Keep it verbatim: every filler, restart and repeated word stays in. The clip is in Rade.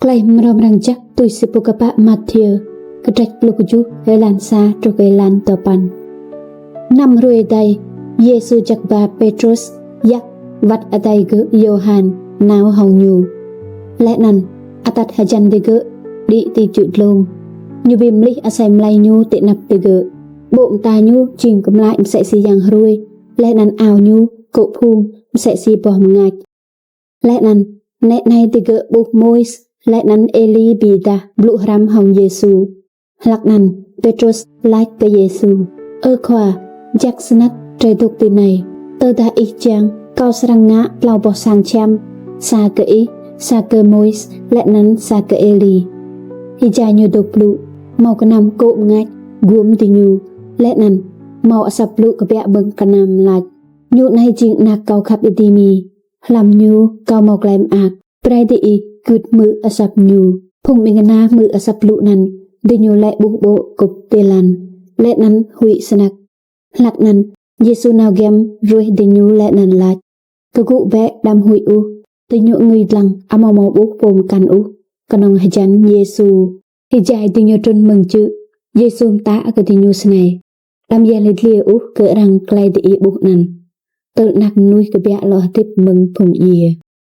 Klei mrâo mrang jăk tui si pô kpă Mathiơ, kdrêč pluh kjuh, êlan sa truh kơ êlan dua păn. Năm hruê êdei, Yêsu jak ba Pêtrôs, Yakơ, wăt adei gơ̆ Yôhan nao hŏng ñu. Leh anăn atăt hjăn digơ̆ đĭ ti čư̆ dlông. Ñu bi mlih asei mlei ñu ti anăp digơ̆. Ƀô̆ mta ñu jing kmlăi msĕ si yang hruê, leh anăn ao ñu kô̆ phung msĕ si boh mngač. Leh anăn nĕ anei digơ̆ ƀuh Môis leh anăn Êli bi êdah blŭ hrăm hŏng Yêsu. Hlăk anăn Pêtrôs lač kơ Yêsu: Ơ Khua, jăk snăk drei dôk tinei. Tơdah ih čiăng, kâo srăng ngă tlâo boh sang čhiăm, sa kơ ih, sa kơ Môis, leh anăn sa kơ Êli. Êjai ñu dôk blŭ, mâo knăm kô̆ mngač guôm diñu, leh anăn mâo asăp blŭ kbiă mơ̆ng knăm lač: Ñu anei jing Anak kâo khăp êdimi, hlăm ñu kâo mâo klei mơak. Brei diih gưt hmư̆ asăp ñu. Phung ƀĭng kna hmư̆ asăp blŭ anăn, diñu lĕ ƀuh ƀô̆ kŭp ti lăn, leh anăn huĭ snăk. Hlăk anăn Yêsu nao giăm ruêh diñu leh anăn lač: Kgŭ bĕ, đăm huĭ ôh. Diñu angưi dlăng, amâo mâo ƀuh pô mkăn ôh, knŏng hjăn Yêsu. Êjai diñu trŭn mơ̆ng čư̆, Yêsu mtă kơ diñu snei: Đăm yăl dliê ôh kơ arăng klei diih ƀuh anăn, tơl Anak Mnuih kbiă lŏ hdĭp mơ̆ng phung djiê.